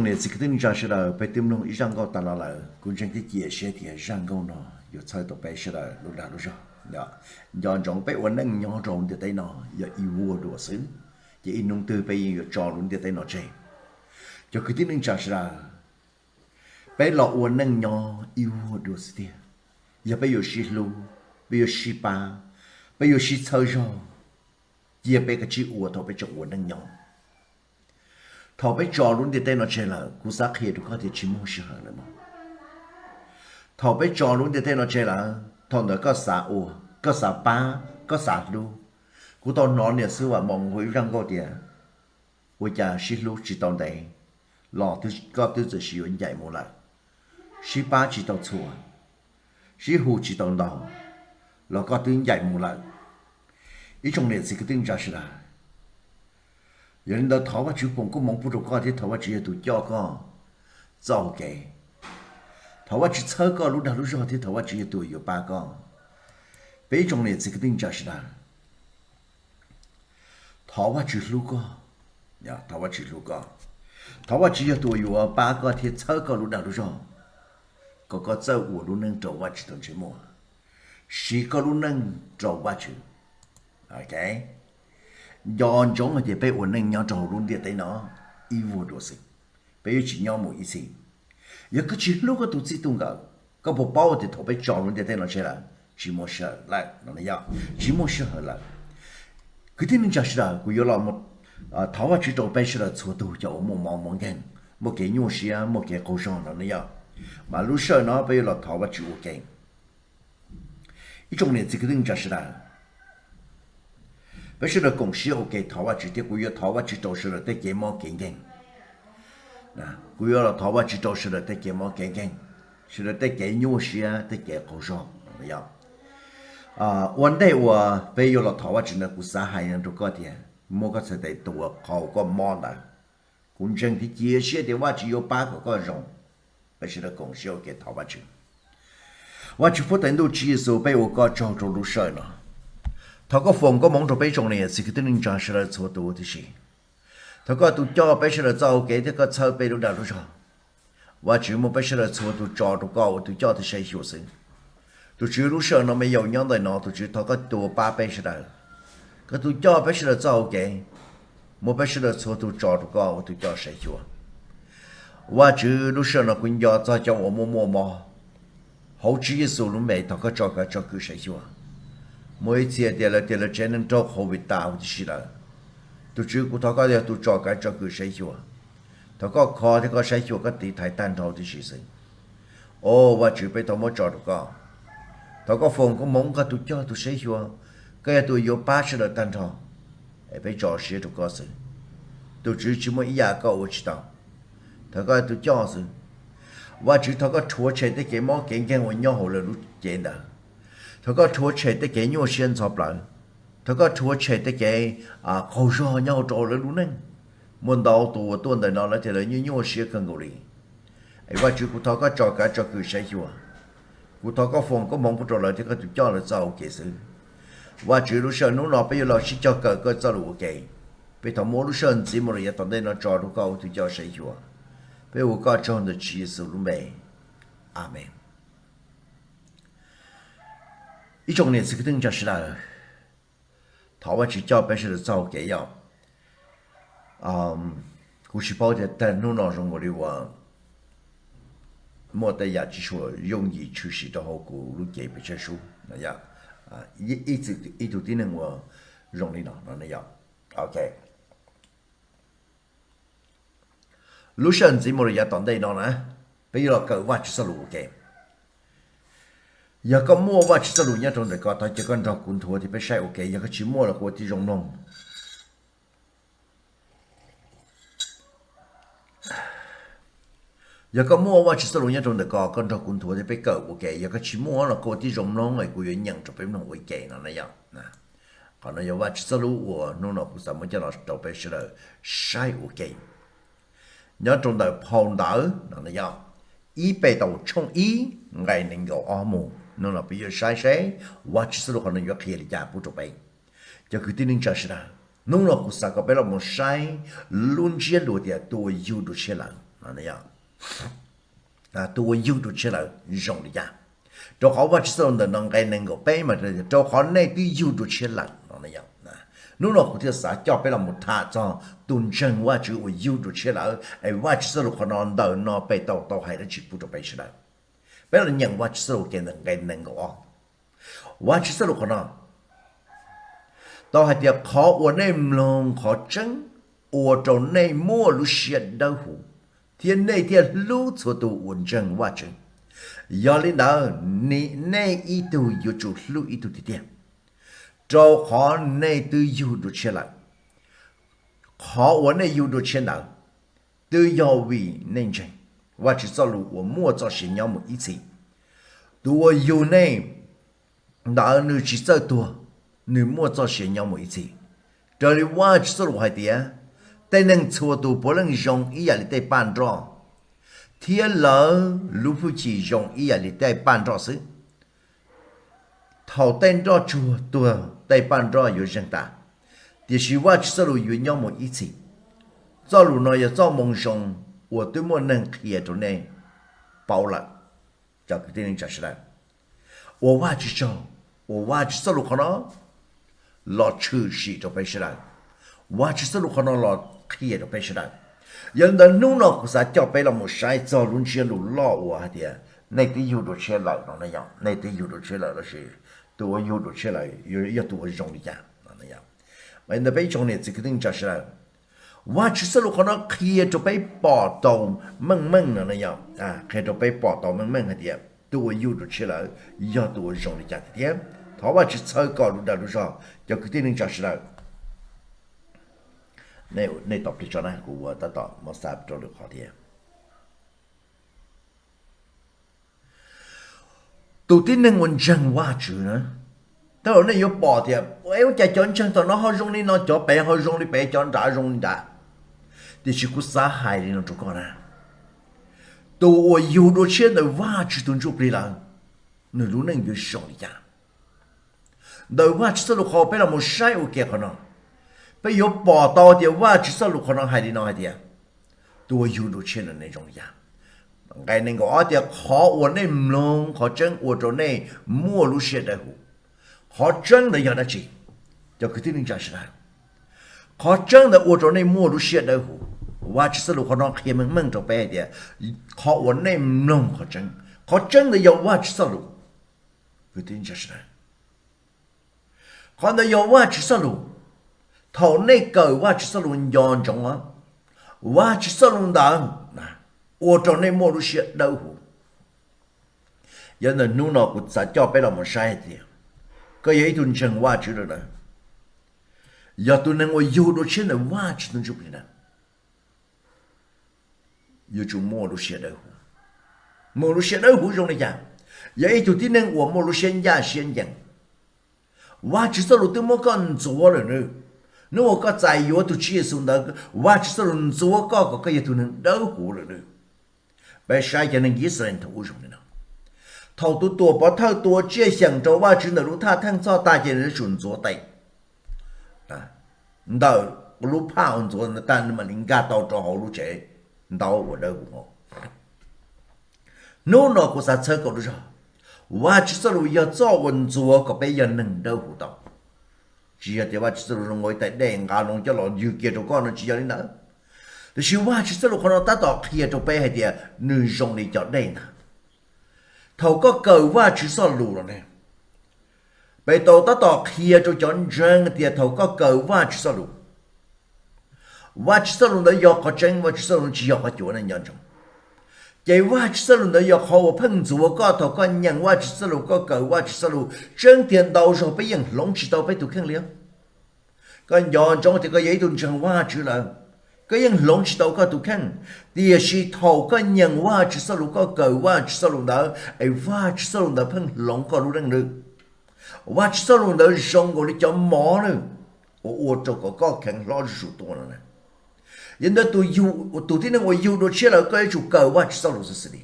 Niam txiv kwv tij neej tsa sawv daws, peb twb mloog ib zaj nkauj tas los lawm, kuv ntseeg thiab cia siab tias zaj nkauj no yuav txhawb tau peb sawv daws lub dag lub zog. Nco ntsoov peb ua neej nyob rau ntiaj teb no yog ib vuag dua xwb, ces ib hnub twg peb yeej yuav tso lub ntiaj teb no tseg. Cov kwv tij neej tsa sawv daws, peb los ua neej nyob ib vuag dua xwb tiag. Yog peb yuav sib hlub, peb yuav sib pab, peb yuav sib txhawb zog, cia peb kav tsij ua thaum peb tseem ua neej nyob. Thaum peb tso lub ntiaj teb no tseg lawm, kuv xav qhia rau koj tias tsis muaj sij hawm lawm mog. Thaum peb tso lub ntiaj teb no tseg lawm, thaum ntawd koj xav ua, koj xav pab, koj xav hlub. Kuv tau hnov niam xib hwb Vam Mos hu ib zaj nkauj tias, ua cas sib hlub tsis tau ntev los koj twb txawm sib yuav ncaim mus lawm, sib pab tsis tau txhua, sib hu tsis tau ntau los koj twb ncaim mus lawm. Ib tsoom niam txiv kwv tij neej tsa sawv daws, yog li ntawd thov Vajtswv foom koob hmoov pub rau koj thiab thov Vajtswv yog tus coj koj txoj hau kev. Thov Vajtswv txhawb koj lub dag lub zog thiab thov Vajtswv yog tus yuav pab koj. Peb ib tsoom niam txiv kwv tij neej tsa sawv daws, thov Vajtswv hlub koj, thov Vajtswv hlub koj, thov Vajtswv yog tus uas yuav pab koj thiab txhawb koj lub dag lub zog, kom koj txawj ua lub neej rau Vajtswv tau ntsej muag, siv koj lub neej rau Vajtswv. Nco ntsoov hais tias peb ua neej nyob rau hauv lub ntiaj teb no ib vuag dua xwb, peb yuav tsis nyob mus ib txhis. Yog koj tsis hlub koj tus txij tus nkawm, koj puas paub tias thaum peb tso lub ntiaj teb no tseg lawm, tsis muaj sij hawm lawm no yog, tsis muaj sij hawm lawm. Kwv tij neej tsa sawv daws, kuv yuav los thov Vajtswv rau peb sawv daws txhua tus cov uas muaj mob muaj nkeeg, muaj kev nyuaj siab, muaj kev qaug zog no ne yog, mas lub sij hawm no peb yuav los thov Vajtswv ua ke. Ib tsoom niam txiv kwv tij neej tsa sawv daws, peb sawv daws koom siab ua ke thov Vajtswv thiab kuv yuav thov Vajtswv rau sawv daws tej kev mob kev nkeeg. Kuv yuav los thov Vajtswv rau sawv daws tej kev mob kev nkeeg, sawv daws tej kev nyuaj siab, tej kev qaug zog. Ua ntej uas peb yuav los thov Vajtswv ntawd, kuv xav hais rau koj tias muab koj txhais tes tua qhov koj mob ntawd. Kuv ntseeg thiab cia siab tias Vajtswv yuav pab kom koj zoo. Peb sawv daws koom siab ua ke thov Vajtswv. Vajtswv puag ta ntuj, Tswv Yexus, peb ua koj tsaug rau lub sij hawm no. Thov koj foom koob hmoov rau peb tsoom niam txiv kwv tij neej tsa sawv daws txhua tus huv tib si. Thov koj tus coj peb sawv daws txoj hau kev thiab koj txhawb peb lub dag lub zog. Vajtswv, muab peb sawv daws txhua tus tso rau koj ua tus coj tus saib xyuas xwb. Tus Tswv, lub sij hawm no me yaus nyob ntawm no, tus Tswv thov koj tua pab peb sawv daws. Koj tus coj peb sawv daws txoj hau kev, muab peb sawv daws txhua tus tso rau koj ua tus coj saib xyuas. Vajtswv, lub sij hawm no kuv nco txog cov uas muaj muaj mob, hauv Tswv Yexus lub npe thov koj tso kav tso kwm saib xyuas. Muaj ib txhia tias lawv tias lawv tsev neeg raug COVID tas huv tib si lawm. Tus Tswv, kuv thov koj yog tus tso kav tso kwm saib xyuas. Thov koj kho thiab koj saib xyuas koj tiv thaiv tag nrho huv tib si xwb. O Vajtswv, peb thov muab tso rau koj. Thov koj foom koob hmoov koj tus coj tus saib xyuas, koj yog tus yuav pab sawv daws tag nrho. Es peb tso siab rau koj xwb. Tus Tswv, tsis muaj ib yam koj ua tsis tau. Thov koj tus coj xwb. Vajtswv, thov koj rhuav tshem tej kev mob kev nkeeg uas nyob hauv lawv lub cev ntawd. Thov koj rhuav tshem tej kev nyuaj siab ntxhov plawv. Thov koj rhuav tshem tej kev qaug zog nyob hauv rau lawv lub neej. Muaj ntau tus uas tuaj ntawm no lawv tias lawv nyuaj nyuaj siab kawg nkaus li. Es Vajtswv, kuv thov koj tso kav tso kwm saib xyuas. Kuv thov koj foom koob hmoov pub rau lawv thiab koj tus coj lawv txoj hau kev xwb. Vajtswv, lub sij hawm hnub no peb yuav los sib cog kawm koj txoj lus ua ke. Peb thov muab lub sij hawm ntxiv mus rau yav tom ntej no tso rau koj ua tus coj saib xyuas. Peb ua koj tsaug ntawm Tswv Yexus lub npe. Amees. Ib tsoom niam txiv kwv tij neej tsa sawv daws, thov Vajtswv coj peb sawv daws txoj hau kev yom. Kuv tsis paub tias tag hnub no zoo nkaus li uas muaj tej yam tsis tshua yooj yim tshwm sim rau hauv kuv lub cev pes tsawg sub no yom. Ib tug tib neeg uas zoo li no no yom. Ok. Lub sij hawm ntxiv mus rau yav tom ntej no na, peb yuav los kawm Vajtswv txoj lus ua ke. Yog koj muaj Vajtswv txoj lus nyob rau ntawm koj, thov cia koj nrog kuv nthuav thiab peb saib ua ke. Yog koj tsis muaj los kuv ua tib zoo mloog. Yog koj muaj Vajtswv txoj lus nyob rau ntawm koj, koj nrog kuv nthuav thiab peb kawm ua ke. Yog koj tsis muaj los koj ua tib zoo mloog es kuv yuav nyeem rau peb mloog ua ke no na yom. Qhov no yog Vajtswv txoj lus uas hnub no kuv xav muab coj los rau peb sawv daws saib ua ke. Nyob rau ntawm phau ntawv no yog ib Petus tshooj ib nqe nees nkaum ob mus. Hnub no peb yuav saib seb Vajtswv txoj lus qhov no yuav qhia li cas pub rau peb. Cov kwv tij neej tsa sawv daws, hnub no kuv xav kom peb los mus saib lub ntsiab lus tias tus uas yug dua tshiab lawm. Tus uas yug dua tshiab lawm zoo li cas? Rau qhov Vajtswv txoj lus ntawm no nqe nees nkaum peb mas, rau qhov nej twb yug dua tshiab lawm no. Hnub no kuv thiaj xav coj peb los mus tham txog tus ntseeg Vajtswv uas yug dua tshiab lawm, es Vajtswv txoj lus qhov no ntawm no pem tau tau hais dab tsi pub rau peb sawv daws. Peb los nyeem Vajtswv txoj lus ke ntawm nqe nees nkaum ob. Vajtswv txoj lus qhov no tau hais tias, qhov uas nej mloog qhov tseeb ua rau nej muaj lub siab dawb huv, thiab nej thiaj hlub txhua tus uas ntseeg Vajtswv. Yog li ntawd, nej ib tug yuav tsum hlub ib tug tiag tiag, rau qhov nej twb yug dua tshiab lawm. Qhov uas nej yug dua tshiab ntawd twb yog vim nej ntseeg Vajtswv txoj lus uas muaj txoj sia nyob mus ib txhis. Tus uas yug nej ntawd nws tsis txawj tuag, nws muaj txoj sia nyob mus ib txhis. Raws li Vajtswv txoj lus hais tias, tej neeg txhua tus puav leej zoo ib yam li tej paj nroj, thiab lawv lub hwj chim zoo ib yam li tej paj nroj xwb. Thaum tej nroj tsuag tuag, tej paj nroj yuav zeeg tas, tiam sis Vajtswv txoj lus yuav nyob mus ib txhis. Txoj lus no yog txoj moo zoo uas twb muaj neeg qhia rau nej paub lawm. Cov kwv tij neej tsa sawv daws, ua Vajtswv tsaug uas Vajtswv txoj lus qhov no los tshwm sim rau peb sawv daws. Vajtswv txoj lus qhov no los qhia rau peb sawv daws. Yog li ntawd hnub no kuv xav coj peb los mus saib txog lub ntsiab lus loj uas hais tias nej twb yug dua tshiab lawm no, nej twb yug dua tshiab lawm lossis tus uas yug dua tshiab lawm yog tus uas zoo li cas. Mas ntawd peb tsoom niam txiv kwv tij neej tsa sawv daws, Vajtswv txoj lus qhov no qhia rau peb pom tau meej meej no, qhia rau peb pom tau meej meej hais tias tus uas yug dua tshiab lawm yog tus uas zoo li cas tiag thiab. Thov Vajtswv txhawb kom lub dag lub zog cov kwv tij neej tsa sawv daws. Nej tos pliag tso na, kuv ua tab tom muab xa rau lwm qhov thiab. Tus tib neeg uas ntseeg Vajtswv na, tej zaum nej yuav pom tias, ua cas cov ntseeg tom no ho zoo li no, cov pem ho zoo li pem, cov nrad zoo li nrad. Tiam sis kuv xav hais li no rau koj na, tus uas yug dua tshiab ntawm Vajtswv tus Ntsuj Plig lawm, nws lub neej yuav zoo li cas? Ntawm Vajtswv txoj lus qhov peb los mus saib ua ke qhov no, peb yuav pom tau tias Vajtswv txoj lus qhov no hais li no hais tias, tus uas yug dua tshiab ntawm nej zoo li cas. Nqe nees nkaum ob tias, qhov uas nej mloog qhov tseeb ua rau nej muaj lub siab dawb huv. Qhov tseeb ntawd yog dab tsi? Cov kwv tij neej tsa sawv daws, qhov tseeb ntawd ua rau nej muaj lub siab dawb huv. Vajtswv txoj lus qhov no qhia meej meej rau peb hais tias, qhov uas nej mloog qhov tseeb, qhov tseeb ntawd yog Vajtswv txoj lus. Kwv tij neej tsa sawv daws, qhov ntawd yog Vajtswv txoj lus. Thaum nej kawm Vajtswv txoj lus nco ntsoov, Vajtswv txoj lus ntawd ua rau nej muaj lub siab dawb huv. Yog ntawm hnub no kuv xav coj peb los mus saib hais tias, koj yog ib tug ntseeg Vajtswv lawm na, yog tus neeg uas yug dua tshiab ntawm Vajtswv tus Ntsuj Plig na, yuav tsum muaj lub siab dawb huv. Muaj lub siab dawb huv zoo li cas? Yog ib tug tib neeg uas muaj lub siab ncaj siab ncees. Vajtswv txoj lus twb muab koj ntxuav lawm nawb. Hnub uas koj txais yuav tus Tswv Yexus ntawd, Vajtswv txoj lus ntxuav koj kom koj yog tus neeg dawb huv lawm nawb. Peb saib cov neeg Yixalayees thaum ub zoo li no, thaum tus tuam pov thawj tua tsiaj xyeem rau Vajtswv ntawm lub thaj theej txhoj tag ces nws yuav tsum ntxuav tes. Ntawm lub phaj uas ntxuav ntawd tag nws mam li nkag tau rau hauv lub tsev ntaub uas dawb huv. Hnub no kuv xav txhawb koj lub zog, Vajtswv txoj lus yog txoj uas ntxuav kom peb yog neeg dawb huv tau. Tsis yog tias Vajtswv txoj lus zoo nkaus ib tais dej nqa loo coj los ywg kiag rau koj no, tsis yog li ntawd. Tiam sis Vajtswv txoj lus qhov no tab tom qhia rau peb hais tias nws zoo li cov dej ntag. Thaum koj kawm Vajtswv txoj lus los ne, Petus tab tom qhia rau cov ntseeg tias thaum koj kawm Vajtswv txoj lus, Vajtswv txoj lus ntawd yog qhov tseeb, Vajtswv txoj lus tsis yog qhov cuav, nej nco ntsoov. Ces Vajtswv txoj lus ntawd yog qhov uas pheej ntxuav koj. Thaum koj nyeem Vajtswv txoj lus, koj kawm Vajtswv txoj lus, tseeb tiag ntau zaug peb yeej hloov tsis tau peb tus kheej li. Koj nco ntsoov tias koj yog ib tug ntseeg Vajtswv lawm, koj yeej hloov tsis tau koj tus kheej. Tiam sis thaum koj nyeem Vajtswv txoj lus, koj kawm Vajtswv txoj lus ntawd, es Vajtswv txoj lus ntawd pheej hloov koj lub neej lawm. Vajtswv txoj lus ntawd zoo nkaus li cov mov lawm, uas ua rau kom koj kheev hlob zuj zus tuaj no na. Yog ntawd tus tib neeg uas yug dua tshiab lawm, koj yuav tsum kawm Vajtswv txoj lus xwb xwb li.